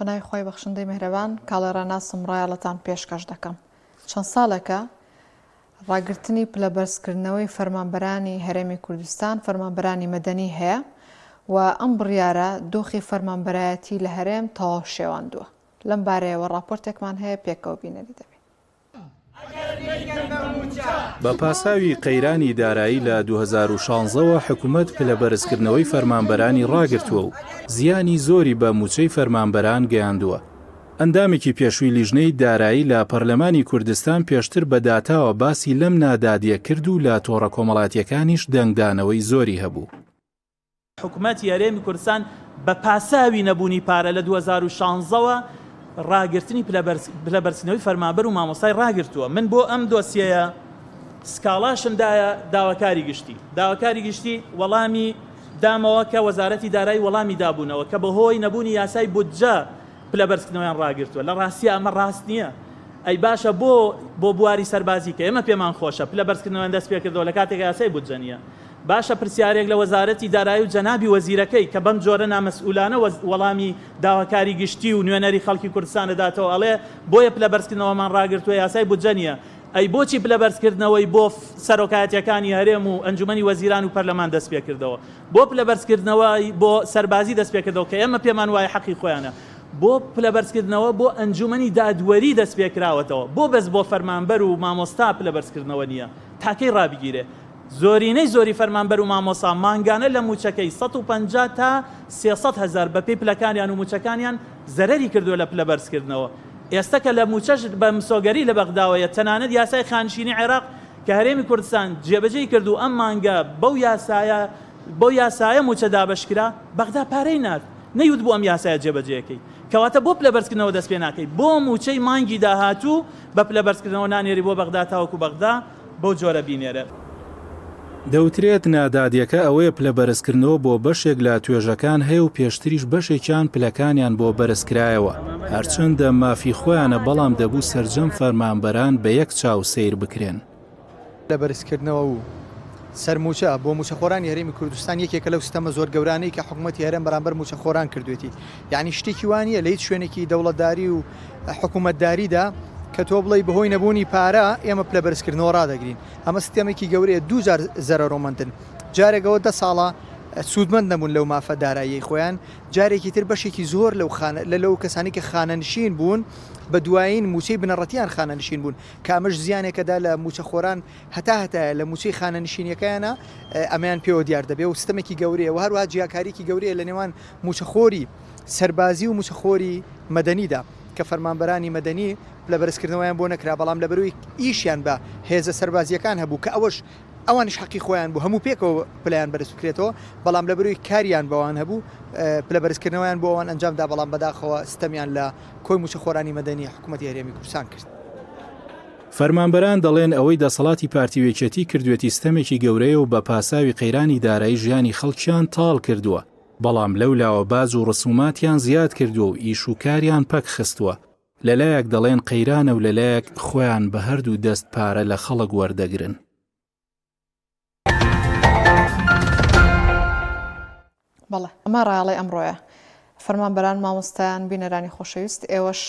بەناوی خوای بەخشندەی میهرەبان کاڵێ ڕێناسم ڕایەڵەتان پێشکەش دەکەم. چەند ساڵێکە ڕاگرتنی پلە بەرزکردنەوەی فەرمانبەرانی هەرێمی کوردستان، فەرمانبەرانی مەدەنی هەیە و ئەم بڕیارە دۆخی فەرمانبەرایەتی لە هەرێم تەواو شێواندووە. لەم بارەیەوە ڕاپۆرتێکمان هەیە پێکەوە بینەری دەبین. بە پاساوی قەیرانی دارایی لە 2016 وە حکومەت پلەبەرزکردنەوەی فەرمانبەرانی ڕاگرتووە و زیانی زۆری بە مووچەی فەرمانبەران گەیاندووە. ئەندامێکی پێشووی لیژنەی دارایی لە پەرلەمانی کوردستان پێشتر بە داتاوە باسی لەم نادادیە کرد و لە تۆڕە کۆمەڵاتییەکانیش دەنگدانەوەی زۆری هەبوو. حکومەتی هەرێمی کوردستان بە پاساوی نەبوونی پارە لە 2016 وە ڕاگرتنی پلەبەرزکردنەوەی فەرمانبەر و مامۆستای ڕاگرتووە. من بۆ ئەم دۆسیەیە سکاڵاشم دایە داواکاری گشتی. داواکاری گشتی وەڵامی دامەوە کە وەزارەتی دارایی وەڵامی دابوونەوە کە بەهۆی نەبوونی یاسای بودجە پلەبەرزکردنەوەیان ڕاگرتووە. لە ڕاستیا ئەمە ڕاست نییە. ئەی باشە بۆ بۆ بواری سەربازی کە ئێمە پێمان خۆشە پلەبەرزکردنەوەیان دەست پێکردەوە لە کاتێکا یاسای بودجە نییە؟ باشە پرسیارێک لە وەزارەتی دارایی و جەنابی وەزیرەکەی کە بەم جۆرە نامەسئولانە وەڵامی داواکاری گشتی و نوێنەری خەڵکی کوردستان دەداتەوە ئەڵێ بۆیە پلە بەرزکردنەوەمان ڕاگرتووە یاسای بودجە نییە ئەی بۆچی پلە بەرزکردنەوەی بۆ سەرۆکایەتیەکانی هەرێم و ئەنجومەنی وەزیران و پەرلەمان دەستپێکردەوە بۆ پلە بەرزکردنەوەی بۆ سەربازی دەستپێکردەوە کە ئێمە پێمان وایە حەقی خۆیانە بۆ پلە بەرزکردنەوە بۆ ئەنجومەنی دادوەری دەستپێکراوەتەوە بۆ بەس بۆ فەرمانبەر و مامۆستا پلە بەرزکردنەوە نییە تاکەی ڕابگیرێ زۆرینەی زۆری فەرمانبەر و مامۆسا مانگانە لە مووچەکەی 150 تا 300 هەزار بەپێی پلەکانیان و مووچەکانیان زەرەری کردووە لە پلە بەرزکردنەوە. ئێستە کە لە مووچەش بە مسۆگەری لە بەغداوەیە تەنانەت یاسای خانشینی عێراق کە هەرێمی کوردستان جێبەجێی کرد و ئەم مانگە بەو یاسایە بەو یاسایە مووچە دابەشکرا بەغدا پارەی نارد نەیوت بۆ ئەم یاسایە جێبەجێکەی کەواتە بۆ پلە بەرزکردنەوە دەست پێ ناکەی بۆ مووچەی مانگی داهاتوو بە پلە بەرزکردنەوە نانێری بۆ بەغدا تاوەکو بەغدا بەو جۆرە بینێرە. دەوترێت نادادیەکە ئەوەیە پلە بەرزکردنەوە بۆ بەشێک لە توێژەکان هەیە و پێشتریش بەشێکیان پلەکانیان بۆ بەرزکرایەوە، هەرچەندە مافی خۆیانە بەڵام دەبوو سەرجەم فەرمانبەران بە یەک چاو سەیر بکرێن. پلە بەرزکردنەوە و سەرمووچە بۆ مووچەخۆرانی هەرێمی کوردستان یەکێکە لەو ستەمە زۆر گەورانەی کە حکومەتی هەرێم بەرامبەر مووچەخۆران کردوێتی یانی شتێکی وا نییە لە هیچ شوێنێکی دەوڵەتداری و حکوومەتداریدا کە تۆ بڵێی بەهۆی نەبوونی پارە ئێمە پلە بەرزکردنەوە ڕادەگرین ئەمە ستەمێکی گەورەیە دووجار زەرەرۆمەندن جارێک ئەوە دە ساڵە سوودمەند نەبوون لەو مافە داراییەی خۆیان جارێکی تر بەشێکی زۆر لەو خانە لە لەو کەسانی کە خانەنشین بوون بە دوایین مووچەی بنەڕەتیان خانەنشین بوون کە ئەمەش زیانێکەدا لە مووچەخۆران هەتا هەتایە لە مووچەی خانەنشینیەکەیانە ئەمەیان پێوە دیار دەبێ و ستەمێکی گەورەیە و هەروەها جیاکاریکی گەورەیە لە نێوان مووچەخۆری سەربازی و مووچەخۆری مەدەنیدا کە فەرمانبەرانی مەدەنی پلە بەرزکردنەوەیان بۆ نەکرا بەڵام لەبەرەوەی ئیشیان بە هێزە سەربازییەکان هەبوو کە ئەوەش ئەوانیش حەقی خۆیان بوو هەموو پێکەوە پلەیان بەرز بکرێتەوە بەڵام لەبەرەوەی کاریان بەوان هەبوو پلە بەرزکردنەوەیان بۆ ئەوان ئەنجام دا بەڵام بەداخەوە ستەمیان لە کۆی مووچەخۆرانی مەدەنی حکوومەتی هەرێمی کوردستان کرد. فەرمانبەران دەڵێن ئەوەی دەسەڵاتی پارتی و یەکێتی کردوێتی ستەمێکی گەورەیە و بە پاساوی قەیرانی دارایی ژیانی خەڵکیان تاڵ کردووە، بەڵام لەولاوە باج و ڕسوماتیان زیاد کردووە و ئیش و کاریان پەک خستووە، لەلایەک دەڵێن قەیرانە و لەلایەک خۆیان بە هەردوو دەست پارە لە خەڵک وەردەگرن. بەڵێ ئەمە ڕایەڵەی ئەمڕۆیە. فەرمانبەران، مامۆستایان، بینەرانی خۆشەویست ئێوەش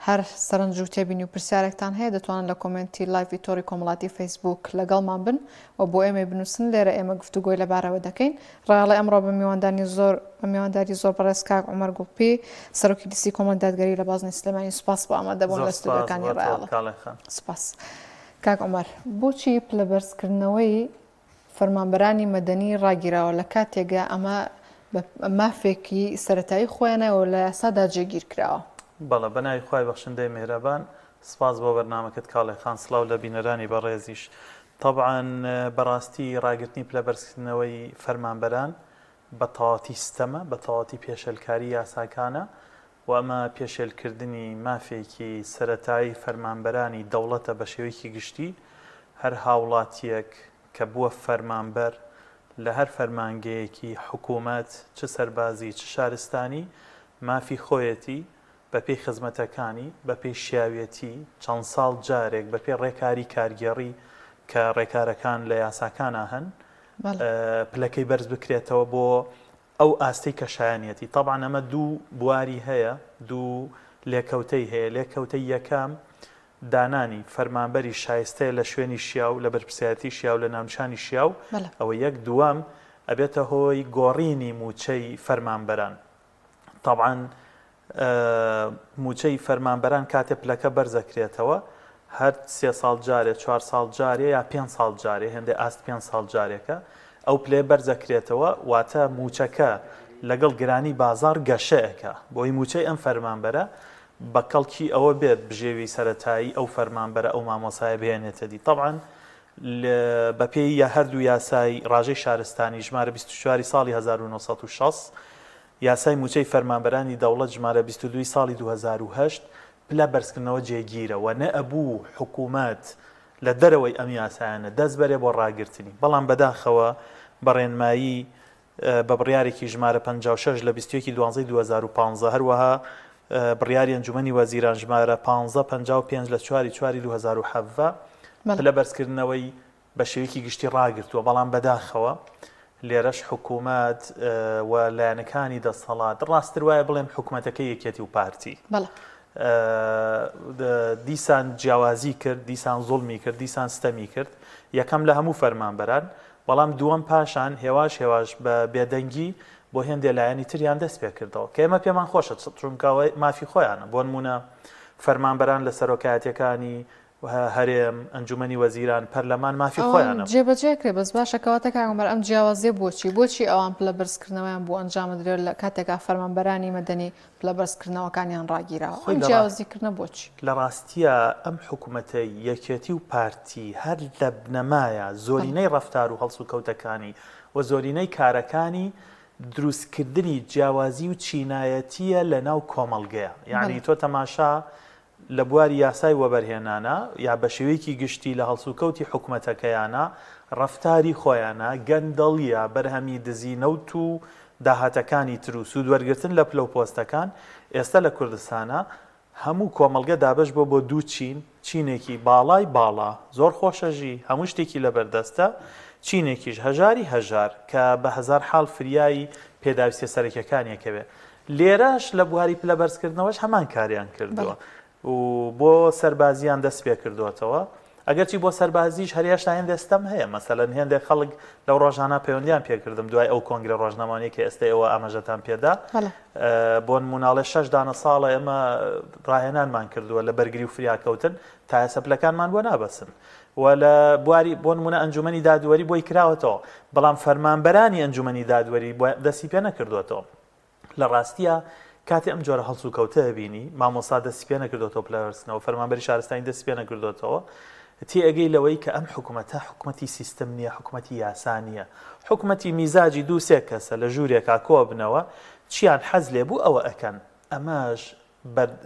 هەر سەرنج و تێبینی و پرسیارێکتان هەیە دەتوانن لە کۆمێنتی live ی تۆڕی کۆمەڵاتی فەیسبووک لەگەڵمان بن و بۆ ئێمەی بنووسن لێرە ئێمە گفتوگۆی لەبارەوە دەکەین. ڕایەڵەی ئەمڕۆ بە میواندانی زۆر بە میوانداری زۆر بەڕێز کاک عومەر گوڵپی سەرۆکی لیستی کۆمەڵی دادگەری لە بازنەی سلێمانی سوپاس بۆ ئامادەبوون زۆر لە سوپاس ستۆدیۆکانی بۆ تۆ ڕایەڵە. کاڵێ خان. سوپاس. کاک عومەر بۆچی پلەبەرزکردنەوەی فەرمانبەرانی مەدەنی ڕاگیراوە لە کاتێکا ئەمە بە مافێکی سەرەتایی خۆیانە و لە یاسادا جێگیر کراوە. بەڵێ بەناوی خوای بەخشندەی میهرەبان سپاس بۆ بەرنامەکەت کاڵێ خان سڵاو لە بینەرانی بەڕێزیش تەبعەن بەڕاستی ڕاگرتنی پلە بەرزکردنەوەی فەرمانبەران بە تەواوەتی ستەمە بە تەواوەتی پێشێلکاری یاساکانە و ئەمە پێشێلکردنی مافێکی سەرەتایی فەرمانبەرانی دەوڵەتە بە شێوەیەکی گشتی، هەر هاوڵاتییەک کە بووە فەرمانبەر لە هەر فەرمانگەیەکی حکوومەت چ سەربازی چ شارستانی مافی خۆیەتی بەپێی خزمەتەکانی، بەپێی شیاویەتی، چەند ساڵ جارێک بەپێی ڕێکاری کارگێڕی کە ڕێکارەکان لە یاساکانا هەن پلەکەی بەرز بکرێتەوە بۆ. ئەو ئاستەی کە شایەنیەتی. تەبعەن ئەمە دوو بواری هەیە، دوو لێکەوتەی هەیە، لێکەوتەی یەکەم دانانی فەرمانبەری شایستەیە لە شوێنی شیاو، لە بەرپرسیارێتی شیاو، لە ناونیشانی شیاو، ئەوە یەک، دووەم ئەبێتە هۆی گۆڕینی مووچەی فەرمانبەران. تەبعەن مووچەی فەرمانبەران کاتێ پلەکە بەرزەکرێتەوە هەر سێ ساڵ جارێ چوار ساڵ جارێ یا پێنج ساڵ جارێ هێندێ ئاست پێنج ساڵ جارێکە ئەو پلەیە بەرزەکرێتەوە واتە مووچەکە لەگەڵ گرانی بازاڕ گەشە ئەکا بۆی مووچەی ئەم فەرمانبەرە بە کەڵکی ئەوە بێت بژێوی سەرەتایی ئەو فەرمانبەرە ئەو مامۆسایە بهێنێتە دی تەبعەن بەپێی هەردوو یاسای ڕاژەی شارستانی ژمارە 24 ساڵی 1960 یاسای مووچەی فەرمانبەرانی دەوڵەت ژمارە 22 ی ساڵی 2008 پلە بەرزکردنەوە جێگیرە و نەئەبوو حکوومەت لە دەرەوەی ئەم یاسایانە دەست بەرێ بۆ ڕاگرتنی بەڵام بەداخەوە بە ڕێنمایی بە بڕیارێکی ژمارە 56 لە 21 ی دوانزەی 2015 هەروەها بڕیاری ئەنجومەنی وەزیران ژمارە 15 55 لە چواری چواری 2017 پلە بەرزکردنەوەی بە شێوەیەکی گشتی ڕاگرتووە، بەڵام بەداخەوە لێرەش حکوومەت و لایەنەکانی دەسەڵات، ڕاستتر وایە بڵێم حکوومەتەکەی یەکێتی و پارتی دیسان جیاوازی کرد، دیسان زوڵمی کرد، دیسان ستەمی کرد، یەکەم لە هەموو فەرمانبەران، بەڵام دووەم پاشان هێواش هێواش بە بێدەنگی بۆ هێندێ لایەنی تریان دەست پێ کردەوە کە ئێمە پێمان خۆشە چونکە مافی خۆیانە بۆ نموونە فەرمانبەران لە سەرۆکایەتیەکانی هەرێم، ئەنجومەنی وەزیران، پەرلەمان مافی ئەوان خۆیانە. جێبەجێ کرێ بەس باشە کەواتە کاک عومەر ئەم جیاوازیە بۆچی؟ بۆچی ئەوان پلە بەرزکردنەوەیان بۆ ئەنجام ئەدرێ لە کاتێکا فەرمانبەرانی مەدەنی پلە بەرزکردنەوەکانیان ڕاگیراوە؟ خۆی ئەم لە ڕا جیاوازی کردنە بۆچی؟ لە ڕاستیا ئەم حکومەتەی یەکێتی و پارتی هەر لە بنەمایا بەڵێ. زۆرینەی ڕەفتار و هەڵسوکەوتەکانی و زۆرینەی کارەکانی دروستکردنی جیاوازی و چینایەتیە لە ناو کۆمەڵگەیا یانی بەڵێ. تۆ تەماشا لە بواری یاسای وەبەرهێنانا یا بە شێوەیەکی گشتی لە هەڵسوکەوتی حکومەتەکەیانا، ڕەفتاری خۆیانا، گەندەڵییە، بەرهەمی دزی نەوت و داهاتەکانی تر و سوودوەرگرتن لە پلە و پۆستەکان، ئێستا لە کوردستانا هەموو کۆمەڵگە دابەش بووە بۆ دوو چین، چینێکی باڵای باڵا زۆر خۆشەژی، هەموو شتێکی لەبەردەستە، چینێکیش هەژاری هەژار کە بە هەزار حاڵ فریای پێداویستیە سەرەکیەکانی ئەکەوێ. لێرەش لە بواری پلە بەرزکردنەوەش هەمان کاریان کردووە و بۆ سەربازیان دەست پێ کردووەتەوە. ئەگەرچی بۆ سەربازیش هەر هێشتا هێندێک ستەم هەیە، مەسەلەن هێندێک خەڵک لەو ڕۆژانە پەیوەندیان پێ کردم دوای ئەو کۆنگرە ڕۆژنامەوانیە کە ئێستا ئێوە ئاماژەتان پێدا، بۆ نموونە ئەڵێ شەش دانە ساڵە ئێمە ڕاهێنانمان کردووە لە بەرگری و فریاکەوتن تا ئێستا پلەکانمان بۆ نابەسن و لە بواری بۆ نموونە ئەنجومەنی دادوەری بۆی کراوەتەوە بەڵام فەرمانبەرانی ئەنجومەنی دادوەری دەستی پێ نەکردووەتەوە. لە ڕاستیا کاتێ ئەم جۆرە هەڵسوکەوتە ئەبینی، مامۆستا دەستی پێ نەکردۆتەوە پلەبەرزکردنەوە، فەرمانبەری شارستانی دەستی پێ نەکردۆتەوە، تێئەگەی لەوەی کە ئەم حکومەتە حکومەتی سیستم نییە، حکومەتی یاسا نییە، حکومەتی میزاجی دوو سێ کەسە لە ژوورێکا کۆئەبنەوە، چیان حەز لێ بوو ئەوە ئەکەن. ئەمەش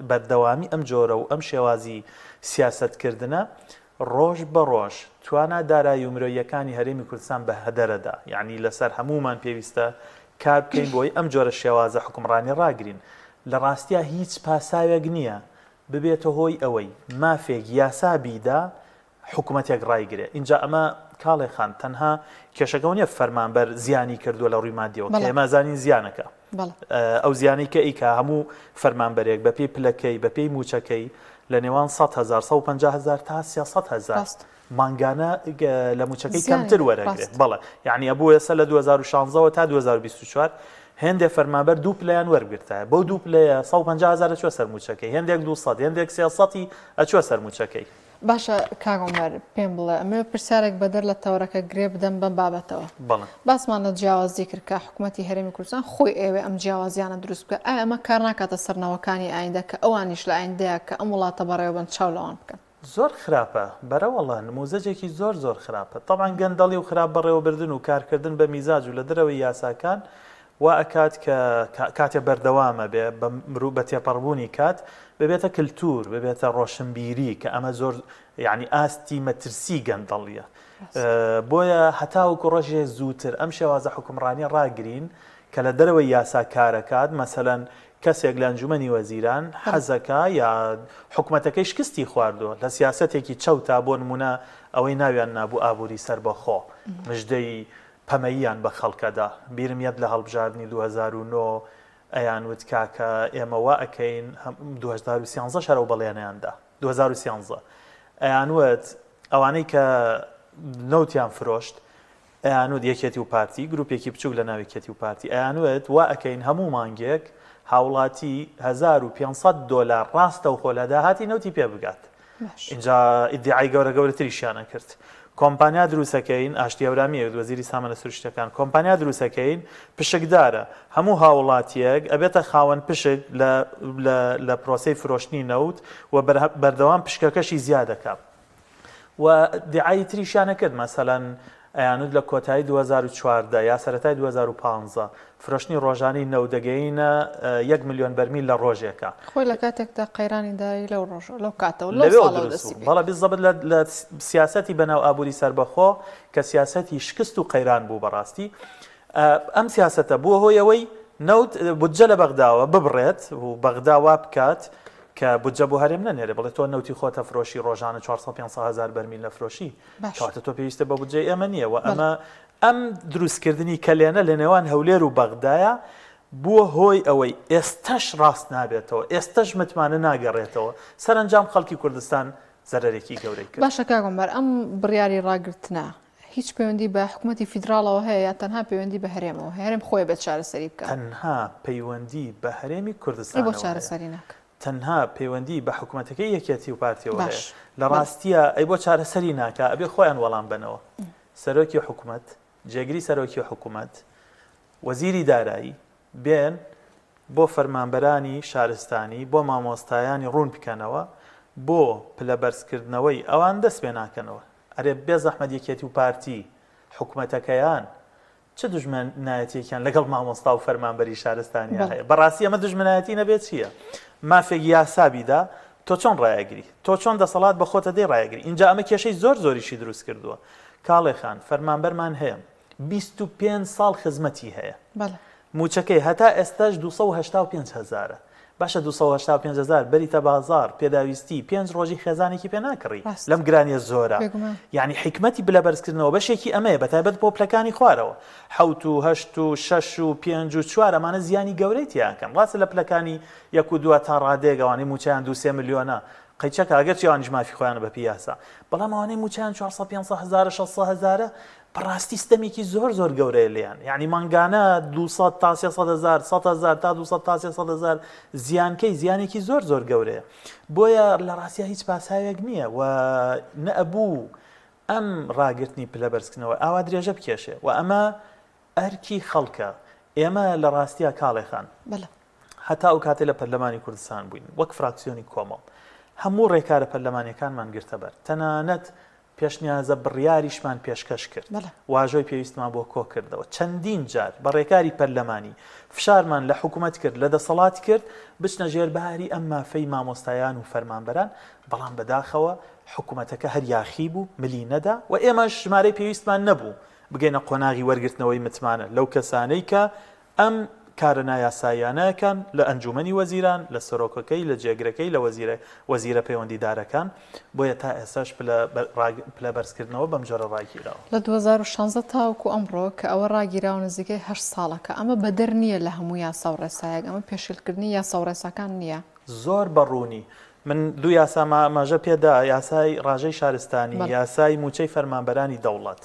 بەردەوامی ئەم جۆرە و ئەم شێوازی سیاسەتکردنە ڕۆژ بە ڕۆژ توانا دارایی و مرۆییەکانی هەرێمی کوردستان بە هەدەرەدا، یەعنی لەسەر هەموومان پێویستە کار بکەین بۆی ئەم جۆرە شێوازە حوکمڕانی ڕاگرین. لە ڕاستیا هیچ پاساوێک نییە ببێتە هۆی ئەوەی مافێک یاسا بیدا حکومەتێک ڕایگرێ ئینجا ئەمە کاڵێ خان تەنها کێشەکەەوە نیە فەرمانبەر زیانی کردووە لە ڕووی مادیەوە کە ئێمە زانین زیانەکە ئەو زیانی کە ئیکا هەموو فەرمانبەرێک بەپێی پلەکەی بەپێی موچەکەی لە نێوان 100 هزار 150 هزار تا 300 هزار مانگانە لە موچەکەی کەمتر وەرەگرێت بەڵێ یعنی ئەبوو ئێستا لە 2016 تا 2024 هێندێ فەرمانبەر دوو پلەیان وەرگرتایە بەو دوو پلەیە 150 هزار ئەچوە سەر موچەکەی هێندێک 200 هێندێک 300 ئەچوە سەر موچەکەی باشە کاک عومەر پێم بڵێ ئەمەوێ پرسیارێک بەدەر لە تەوەرەکە گرێ بدەم بەم بابەتەوە. بەڵێ. باسمان لە جیاوازی کرد کە حکومەتی هەرێمی کوردستان خۆی ئەیەوێ ئەم جیاوازیانە دروست بکات ئایا ئەمە کار ناکاتە سەر نەوەکانی ئایندە کە ئەوانیش لە ئایندەیا کە ئەم وڵاتە بەڕێوەبەن چاو لەوان بکەن؟ زۆر خراپە بەرەوەڵا نموزەجێکی زۆر زۆر خراپە تەبعەن گەندەڵی و خراپ بەڕێوەبردن و کارکردن بە میزاج و لە دەرەوەی یاساکان وا ئەکات کە کاتێ بەردەوام ئەبێ بە مرو بە تێپەڕبوونی کات ببێتە کلتور ببێتە ڕۆشنبیری کە ئەمە زۆر یعنی ئاستی مەترسی گەندەڵیە بۆیە هەتاوەکو ڕۆژێ زووتر ئەم شێوازە حکومڕانی ڕاگرین کە لە دەرەوەی یاسا کارەکات مەسەلەن کەسێک لە ئەنجومەنی وەزیران حەزەکا یا حکومەتەکەی شکستی خواردووە لە سیاسەتێکی چەوتا بۆ نمونە ئەوەی ناویان نابوو ئابووری سەربەخۆ مژدەی. پەمەییان بە خەڵکەدا. بیرم یەت لە هەڵبژاردنی 2009 ئەیان وت کاکە ئێمە وا ئەکەین، 2013 هەر ئەو بەڵێنەیان دا. 2013 ئەیان وت ئەوانەی کە نەوتیان فرۆشت ئەیانوت یەکێتی و پارتی، گروپێکی بچوک لە ناو یەکێتی و پارتی، ئەیانوت وا ئەکەین هەموو مانگێک هاوڵاتی 1500 دۆلار ڕاستەوخۆ لە داهاتی نەوتی پێ بگات. ئینجا ئیدیعای گەورە گەورەتریشیان ئەکرد. کۆمپانیا دروستەکەین، ئاشتی هەورامی ئەوت وەزیری سامانە سروشتیەکان، کۆمپانیا دروستەکەین پشکدارە، هەموو هاوڵاتیەک ئەبێتە خاوەن پشک لە لە لە پرۆسەی فرۆشتنی نەوت و بەردەوام پشکەکەشی زیادەکا. و دیعای تریشیان ئەکرد مەسەلەن ئەیانوت لە کۆتایی 2014 یا سەرەتای 2015 فرۆشتنی ڕۆژانەی نەوت دەگەینە یەک ملیۆن بەرمیل لە ڕۆژێکا. خۆی لە کاتێکدا قەیرانی دارایی لەو ڕۆژە لەو کاتەوە لەو لەوێوە ساڵەوە دروست دەستی بوو. پێ بەڵێ کرد. بالضبط لە لە سیاسەتی بەناو ئابووری سەربەخۆ کە سیاسەتی شکست و قەیران بوو بەڕاستی ئەم سیاسەتە بووە هۆی ئەوەی نەوت بودجە لە بەغداوە ببڕێت و بەغدا وا بکات کە بودجە بۆ هەرێم نەنێرێ بڵێ تۆ نەوتی خۆتە فرۆشی ڕۆژانە 400 500 هزار بەرمیل نەفرۆشی کەواتە تۆ پێویستە بە بودجەی ئێمە نییە و ئەمە ئەم دروستکردنی کەلێنە لە نێوان هەولێر و بەغدایە بووە هۆی ئەوەی ئێستەش ڕاست نابێتەوە ئێستەش متمانە ناگەڕێتەوە سەرنجام خەڵکی کوردستان زەرەرێکی گەورەی کرد. باشە کاک عومەر ئەم بڕیاری ڕاگرتنە هیچ پەیوەندی بە حکومەتی فیدراڵەوە هەیە یا تەنها پەیوەندی بە هەرێمەوە هەیە؟ هەرێم خۆی بێت چارەسەری بکات. تەنها پەیوەندی بە هەرێمی ئەی بۆ کوردستانەوە هەیە. چارەسەری ناکات؟ تەنها پەیوەندی بە حکومەتەکەی یەکێتی و پارتیەوە هەیە. باش لە بەڵێ. ڕاستیا ئەی بۆ چارەسەری ناکا؟ ئەبێ خۆیان وەڵام بەنەوە. سەرۆکی حکومەت، جێگری سەرۆکی حکومەت، وەزیری دارایی بێن بۆ فەرمانبەرانی شارستانی، بۆ مامۆستایانی ڕوون بکەنەوە، بۆ پلەبەرزکردنەوەی ئەوان دەست پێ ناکەنەوە. ئەرێ بێزەحمەت یەکێتی و پارتی حکومەتەکەیان چ دوژمنایەتیەکیان لەگەڵ مامۆستا و فەرمانبەری شارستانیا هەیە؟ بەڕاستی ئەمە دوژمنایەتی نەبێت چییە؟ مافێک یاسا بیدا تۆ چۆن ڕایەگری؟ تۆ چۆن دەسەڵات بە خۆتە دەی ڕایەگری؟ ئینجا ئەمە کێشەی زۆر زۆریشی دروست کردووە کاڵێ خان فەرمانبەرمان هەیە 25 ساڵ خزمەتی هەیە مووچەکەی هەتا ئێستاش 285 هەزارە. باشە 285 هەزار بەریتە بازاڕ پێداویستی پێنج ڕۆژی خێزانێکی پێ ناکڕی لەم گرانیە زۆرە. یانی حیکمەتی پلە بەرزکردنەوە بەشێکی ئەمەیە بەتایبەت بۆ پلەکانی خوارەوە حەوت و هەشت و شەش و پێنج و چوار ئەمانە زیانی گەورەی تیاکەن ڕاستە لە پلەکانی یەک و دووە تا ڕادەیەک ئەوانەی مووچەیان دوو سێ ملیۆنە قەیچەکە ئەگەرچی ئەوانیش مافی خۆیانە بەپێی یاسا بەڵام ئەوانەی مووچەیان 400 500 هەزارە 600 هەزارە بەڕاستی ستەمێکی زۆر زۆر گەورەیە لێیان یعنی مانگانە 200 تا 300 هزار 100 هزار تا 200 تا 300 هزار زیانکەی زیانێکی زۆر زۆر گەورەیە بۆیە لە ڕاستیا هیچ پاساوێک نییە و نەئەبوو ئەم ڕاگرتنی پلە بەرزکردنەوە ئاوا درێژە بکێشێ و ئەمە ئەرکی خەڵکە ئێمە لە ڕاستیا کاڵێ خان هەتا ئەو کاتەی لە پەرلەمانی کوردستان بووین وەک فراکسیۆنی کۆمەڵ هەموو ڕێکارە پەرلەمانیەکانمان گرتە بەر تەنانەت پێشنیازە بڕیاریشمان پێشکەش کرد واژۆی پێویستمان بۆ کۆکردەوە چەندین جار بە ڕێکاری پەرلەمانی فشارمان لە حکوومەت کرد لە دەسەڵات کرد بچنە ژێر باری ئەم مافەی مامۆستایان و فەرمانبەران بەڵام بەداخەوە حکوومەتەکە هەر یاخی بوو ملی نەدا و ئێمەش ژمارەی پێویستمان نەبوو بگەینە قۆناغی وەرگرتنەوەی متمانە لەو کەسانەی کە ئەم کارە نایاساییانە ئەکەن لە ئەنجومەنی وەزیران، لە سەرۆکەکەی، لە جێگرەکەی، لە وەزیرە وەزیرە پەیوەندیدارەکان، بۆیە تا ئێستاش پلە پلە بەرزکردنەوە بەم جۆرە ڕاگیراوە. لە 2016 تاوەکو ئەمڕۆ کە ئەوە ڕاگیراوە نزیکەی هەشت ساڵەکە، ئەمە بەدەر نییە لە هەموو یاسا و ڕێسایەک، ئەمە پێشێلکردنی یاسا و ڕێساکان نییە؟ زۆر بە ڕوونی من دوو یاسام ئاماژە پێ دا، یاسای ڕاژەی شارستانی، یاسای مووچەی فەرمانبەرانی دەوڵەت.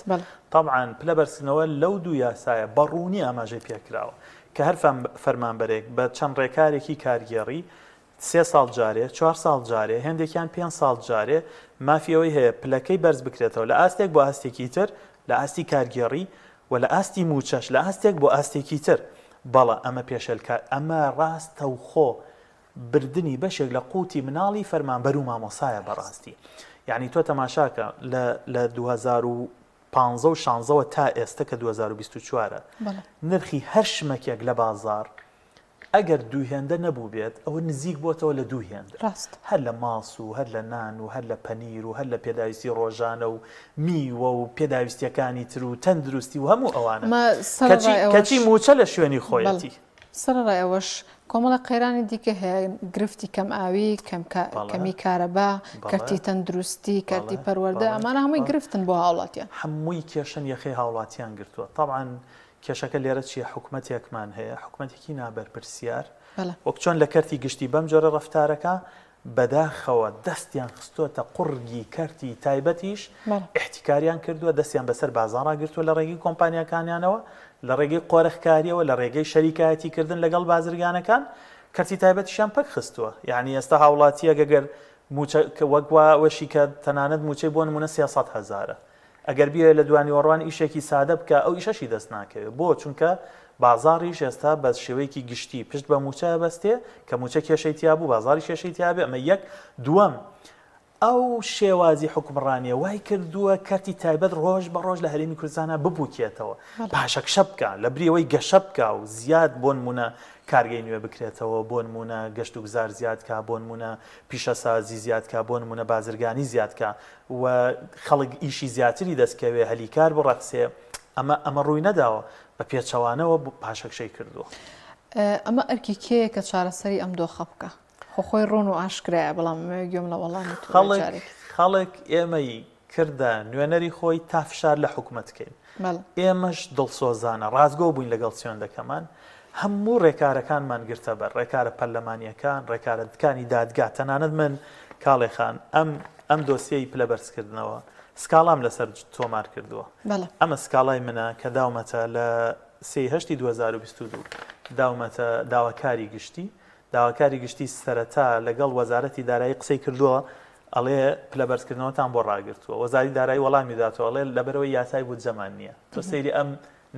تەبعەن پلە بەرزکردنەوە لەو دوو یاسایە بە ڕوونی ئاماژەی پێ کراوە کە هەر فەرمانبەرێک بە چەند ڕێکارێکی کارگێڕی سێ ساڵ جارێ، چوار ساڵ جارێ، هێندێکیان پێنج ساڵ جارێ مافی ئەوەی هەیە پلەکەی بەرز بکرێتەوە لە ئاستێک بۆ ئاستێکی تر لە ئاستی کارگێڕی و لە ئاستی مووچەش لە ئاستێک بۆ ئاستێکی تر. بەڵێ ئەمە پێشێلکار ئەمە ڕاستەوخۆ بردنی بەشێک لە قوتی مناڵی فەرمانبەر و مامۆسایە بەڕاستی یعنی تۆ تەماشاکە لە لە 2015 و 16ەوە تا ئێستا کە 2024 نرخی هەر شمەکێک لە بازار ئەگەر دوو هێندە نەبوو بێت ئەوە نزیک بۆتەوە لە دوو هێندە ڕاست هەر لە ماس و هەر لە نان و هەر لە پەنیر و هەر لە پێداویستی ڕۆژانە و میوە و پێداویستیەکانی تر و تەندروستی و هەموو ئەوانە کەچی موچە لە شوێنی خۆیەتی. سەرەڕای ئەوەش. کۆمەڵێک قەیرانی دیکە هەیە، گرفتی کەمئاوی، کەمی کارەبا، کەرتی تەندروستی، کەرتی پەروەردە، ئەمانە هەمووی گرفتن بۆ هاوڵاتیان. هەمووی کێشەن یەخەی هاوڵاتیان گرتووە. تەبعەن کێشەکە لێرە چییە، حکومەتێکمان هەیە، حکومەتێکی نابەرپرسیار، وەک چۆن لە کەرتی گشتی بەم جۆرە ڕەفتارەکا، بەداخەوە دەستیان خستۆتە قوڕگی کەرتی تایبەتیش، ئیحتیکاریان کردووە، دەستیان بەسەر بازاڕا گرتووە لە ڕێگەی کۆمپانیاکانیانەوە، لە ڕێگەی قۆرخکارییەوە، لە ڕێگەی شەریکایەتی کردن لەگەڵ بازرگانەکان، کەرتی تایبەتیشیان پەک خستووە. یەعنی ئێستا هاوڵاتییەک ئەگەر مووچە وەک وا وەشی کە تەنانەت مووچەی بۆ نموونە 300 هەزارە، ئەگەر بیەوێت لە دوانیوەڕوان ئیشێکی سادە بکا ئەو ئیشەشی دەست ناکەوێت بۆ؟ چونکە بازاڕیش ئێستا بە شێوەیەکی گشتی پشت بە مووچە ئەبەستێ کە مووچە کێشەی تیا بوو بازاڕیش کێشەی تیا بێ ئەمە یەک دووەم ئەو شێوازی حوکمڕانیە وای کردووە کەرتی تایبەت ڕۆژ بە ڕۆژ لە هەرێمی کوردستانا بپوکێتەوە پاشەکشە بکا لە بری ئەوەی گەشە بکا و زیاد بۆنمونە کارگەی نوێ بکرێتەوە بۆنمونە گەشت و گوزار زیاد کا بۆنمونە پیشەسازی زیاد کا بۆنمونە بازرگانی زیاد کا و خەڵک ئیشی زیاتری دەست کەوێ هەلی کار بڕەخسێ ئەمە ئەمە ڕووی نەداوە بە پێچەوانەوە پاشەکشەی کردووە. ئەمە ئەرکی کێیە کە چارەسەری ئەم دۆخە بکا؟ خۆ خۆی ڕوون و ئاشکرایە بەڵام ئەمەوێ گوێم لە وەڵامی تۆ بێ خەڵک جارێکی تر. خەڵک ئێمەی کردە نوێنەری خۆی تا فشار لە حکومەت کەین. بەڵێ. ئێمەش دڵسۆزانە ڕاستگۆ بووین لەگەڵ سوێندەکەمان هەموو ڕێکارەکانمان گرتە بەر، ڕێکارە پەرلەمانییەکان، ڕێکارەکانی دادگا، تەنانەت من کاڵێ خان ئەم ئەم دۆسیەی پلە بەرزکردنەوە سکاڵام لەسەر تۆمار کردووە. ئەمە سکاڵای منە کە داومەتە لە سێی هەشتی 2022 داومەتە داواکاری گشتی، داواکاری گشتی سەرەتا لەگەڵ وەزارەتی دارایی قسەی کردووە ئەڵێ پلە بەرزکردنەوەتان بۆ ڕاگرتووە، وەزاری دارایی وەڵامی داتەوە ئەڵێ لەبەرئەوەی یاسای بودجەمان نییە. تۆ سەیری ئەم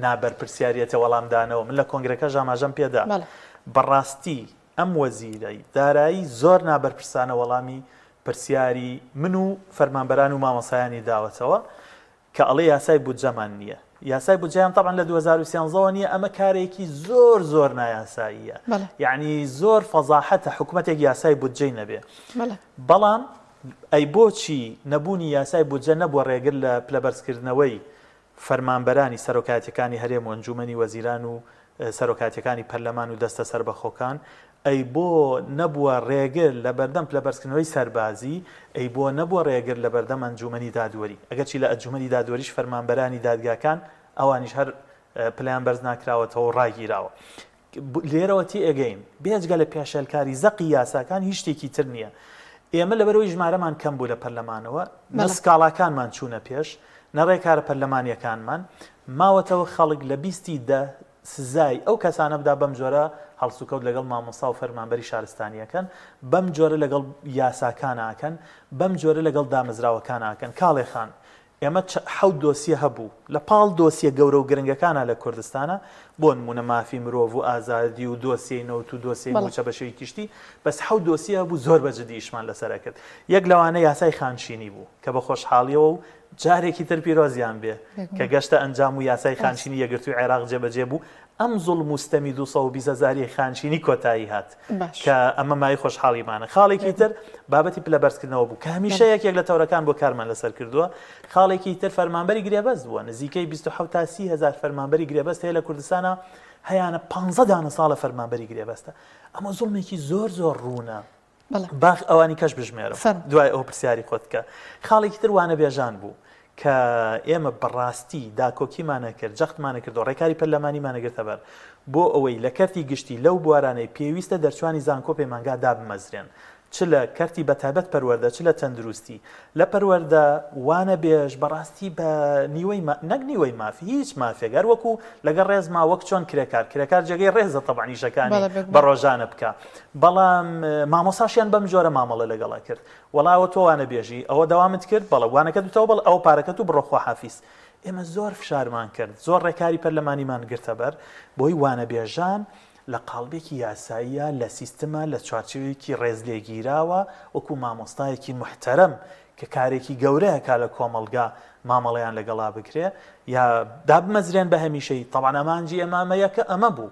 نابەرپرسیاریەتە وەڵامدانەوە، من لە کۆنگرەکەش ئاماژەم پێدا، بەڕاستی ئەم وەزیرەی دارایی زۆر نابەرپرسانە وەڵامی پرسیاری من و فەرمانبەران و مامۆستایانی داوەتەوە کە ئەڵێ یاسای بودجەمان نییە. یاسای بودجەیان تەبعەن لە 2013 وە نییە، ئەمە کارێکی زۆر زۆر نایاساییە. یەعنی زۆر فەزاحەتە حکومەتێک یاسای بودجەی نەبێ. بەڵام ئەی بۆچی نەبوونی یاسای بودجە نەبووە ڕێگر لە پلەبەرزکردنەوەی فەرمانبەرانی سەرۆکایەتیەکانی هەرێم و ئەنجومەنی وەزیران و سەرۆکایەتیەکانی پەرلەمان و دەستە سەربەخۆکان، ئەی بۆ نەبووە ڕێگر لەبەردەم پلەبەرزکردنەوەی سەربازی، ئەی بۆ نەبووە ڕێگر لەبەردەم ئەنجومەنی دادوەری، ئەگەرچی لە ئەجومەنی دادوەریش فەرمانبەرانی دادگاکان ئەوانیش هەر پلەیان بەرزناکراوەتەوە و ڕاگیراوە. لێرەوە تێئەگەین بێجگە لە پێشێلکاری زەقی یاساکان هیچ شتێکی تر نییە. ئێمە لەبەرئەوەی ژمارەمان کەم بوو لە پەرلەمانەوە، نە سکاڵاکانمان چوونە پێش، نە ڕێکارە پەرلەمانییەکانمان، ماوەتەوە خەڵک لە بیستی دە سزای ئەو کەسانە بدا بەم جۆرە هەڵسوکەوت لەگەڵ مامۆستا و فەرمانبەری شارستانی ئەکەن، بەم جۆرە لەگەڵ یاساکان ئەکەن، بەم جۆرە لەگەڵ دامەزراوەکان ئەکەن. کاڵێ خان، ئێمە حەوت دۆسیە هەبوو لە پاڵ دۆسیە گەورە و گرنگەکانا لە کوردستانا، بۆ نموونە مافی مرۆڤ و ئازادی و دۆسیەی نەوت و دۆسیەی مووچە بە شێوەی گشتی، بەس حەوت دۆسیە هەبوو زۆر بە جدی ئیشمان لەسەر ئەکرد. یەک لەوانە یاسای خانشینی بوو کە بە خۆشحاڵیەوە و جارێکی تر پیرۆزیان بێ کە گەشتە ئەنجام و یاسای خانشینی یەکگرتووی عێراق جێبەجێ بوو، ئەم زوڵم و ستەمی 220 هەزاریی خانشینی کۆتایی هات کە ئەمە مایەی خۆشحاڵیمانە. خاڵێکی تر بابەتی پلە بەرزکردنەوە بوو کە هەمیشە یەکێک لە تەورەکان بۆ کارمان لەسەر کردووە. خاڵێکی تر فەرمانبەری گرێبەست بووە، نزیکەی 27 تا 30 هەزار فەرمانبەری گرێبەست هەیە لە کوردستانا، هەیانە 15 دانە ساڵە فەرمانبەری گرێبەستە. ئەمە زوڵمێکی زۆر زۆر ڕوونە. با ئەوانی کەش بژمێرم دوای ئەو پرسیاری خۆت کە خاڵێکی تر وانەبێژان بوو کە ئێمە بەڕاستی داکۆکیمانە کرد جەختمانە کرد و ڕێکاری پەرلەمانیمانە گرتە بەر بۆ ئەوەی لە کەرتی گشتی لەو بوارانەی پێویستە دەرچوانی زانکۆ پەیمانگا دابمەزرێن چ لە کەرتی بەتایبەت پەروەردە چ لە تەندروستی لە پەروەردە وانەبێژ بەڕاستی بە نیوەی نەک نیوەی ماف هیچ مافێک هەر وەکو لەگەڵ ڕێزما وەک چۆن کرێکار کرێکار جێگەی ڕێزە تەبعەن ئیشەکانی بە ڕۆژانە بکە بەڵام مامۆساشیان بەم جۆرە مامەڵە لەگەڵا کرد وەڵا ئەوە تۆ وانەبێژی ئەوە دەوامت کرد بەڵێ وانەکەت وتەوە بەڵێ ئەوە پارەکەت و بڕۆ خواحافیز ئێمە زۆر فشارمان کرد زۆر ڕێکاری پەرلەمانیمان گرتە بەر بۆی وانەبێژان لە قاڵبێکی یاساییە لە سیستمە لە چوارچێوەیەکی ڕێزلێگیراوە وەکو مامۆستایەکی موحتەرەم کە کارێکی گەورە ئەکا لە کۆمەڵگا مامەڵەیان لەگەڵا بکرێ یا دابمەزرێن بە هەمیشەیی تەبعەن ئامانجی ئێمە ئەمەیە کە ئەمە بوو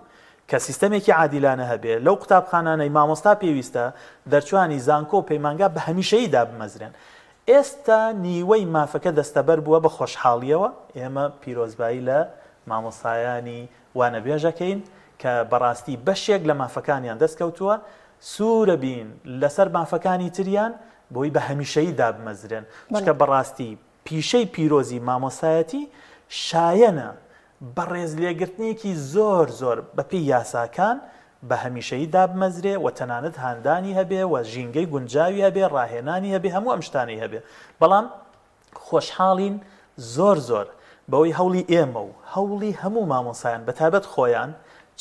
کە سیستەمێکی عادیلانە هەبێ لەو قوتابخانانەی مامۆستا پێویستە دەرچوانی زانکۆ و پەیمانگا بە هەمیشەیی دابمەزرێن ئێستا نیوەی مافەکە دەستەبەر بووە بە خۆشحاڵیەوە ئێمە پیرۆزبایی لە مامۆستایانی وانەبێژ ئەکەین. کە بەڕاستی بەشێک لە مافەکانیان دەست کەوتووە، سوورە بین لەسەر مافەکانی تریان بۆی بە هەمیشەیی دابمەزرێن، چونکە بەڕاستی پیشەی پیرۆزی مامۆستایەتی شایەنە بە ڕێزلێگرتنێکی زۆر زۆر بەپێی یاساکان بە هەمیشەیی دابمەزرێ و تەنانەت هاندانی هەبێ و ژینگەی گونجاوی هەبێ، ڕاهێنانی هەبێ، هەموو ئەم شتانەی هەبێ. بەڵام خۆشحاڵین زۆر زۆر بەوەی هەوڵی ئێمە و هەوڵی هەموو مامۆستایان بەتایبەت خۆیان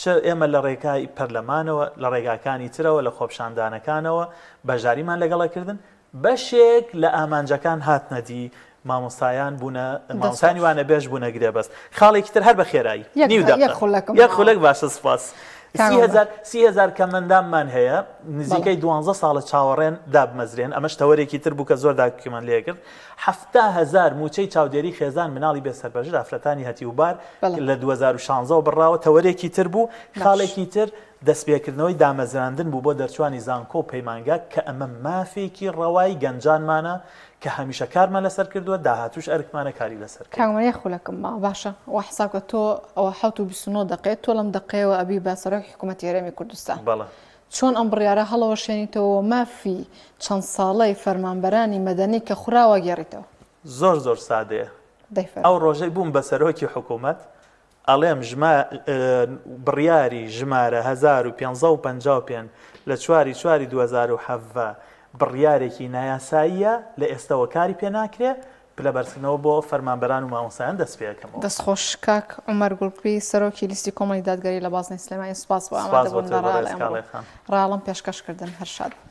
چ ئێمە لە ڕێگای پەرلەمانەوە لە ڕێگاکانی ترەوە لە خۆپشاندانەکانەوە بەشداریمان لەگەڵە کردن بەشێک لە ئامانجەکان هاتنە دی مامۆستایان بوونە مامۆستایانی وانەبێژ بوونە گرێبەست خاڵێکی تر هەر بە خێرایی نیو دەقە یەک خولەک باشە سپاس 30هزار کەمەنداممان هەیە نزیکەی دوانزە ساڵە چاوەڕێن دابمەزرێن ئەمەش تەوەرێکی تر بوو کە زۆر داکۆکیمان لێکرد 70هزار موچەی چاودێری خێزان مناڵی بێ سەرپەرشت ئافرەتانی هەتیوبار لە 2016 بڕاوە تەوەرێکی تر بوو خاڵێکی تر دەستپێکردنەوەی دامەزراندن بوو بۆ دەرچوانی زانکۆ و پەیمانگا کە ئەمە مافێکی ڕەوای گەنجانمانە کە هەمیشە کارمان لەسەر کردووە داهاتووش ئەرکمانە کاری لەسەر بکەین. کاک عومەر یەک خولەکم ماوە باشە وا حساب کە تۆ ئەوە حەوت و 29 دەقەیە تۆ لەم دەقەیەوە ئەبی بە سەرۆکی حکوومەتی هەرێمی کوردستان بەڵێ. چۆن ئەم بڕیارە هەڵەوەشێنیتەوە و مافی چەند ساڵەی فەرمانبەرانی مەدەنی کە خوراوە گێڕیتەوە؟ زۆر زۆر سادەیە دەی فەرموو. ئەو ڕۆژەی بووم بە سەرۆکی حکوومەت ئەڵێم ژما بڕیاری ژمارە 1555 لە چواری چواری 2017 بڕیارێکی نایاساییە لە ئێستەوە کاری پێ ناکرێ پلە بەرزکردنەوە بۆ فەرمانبەران و مامۆستایان دەست پێ ئەکەمەوە. دەست خۆش کاک عومەر گوڵپی سەرۆکی لیستی کۆمەڵی دادگەری لە بازنەی سلێمانی سوپاس بۆ سوپاس بۆ ئامادەبوون تۆ لە بەڕێز ڕایەڵی ئەمڕۆ کاڵێ خان. ڕایەڵم پێشکەش کردن هەر شاد بن.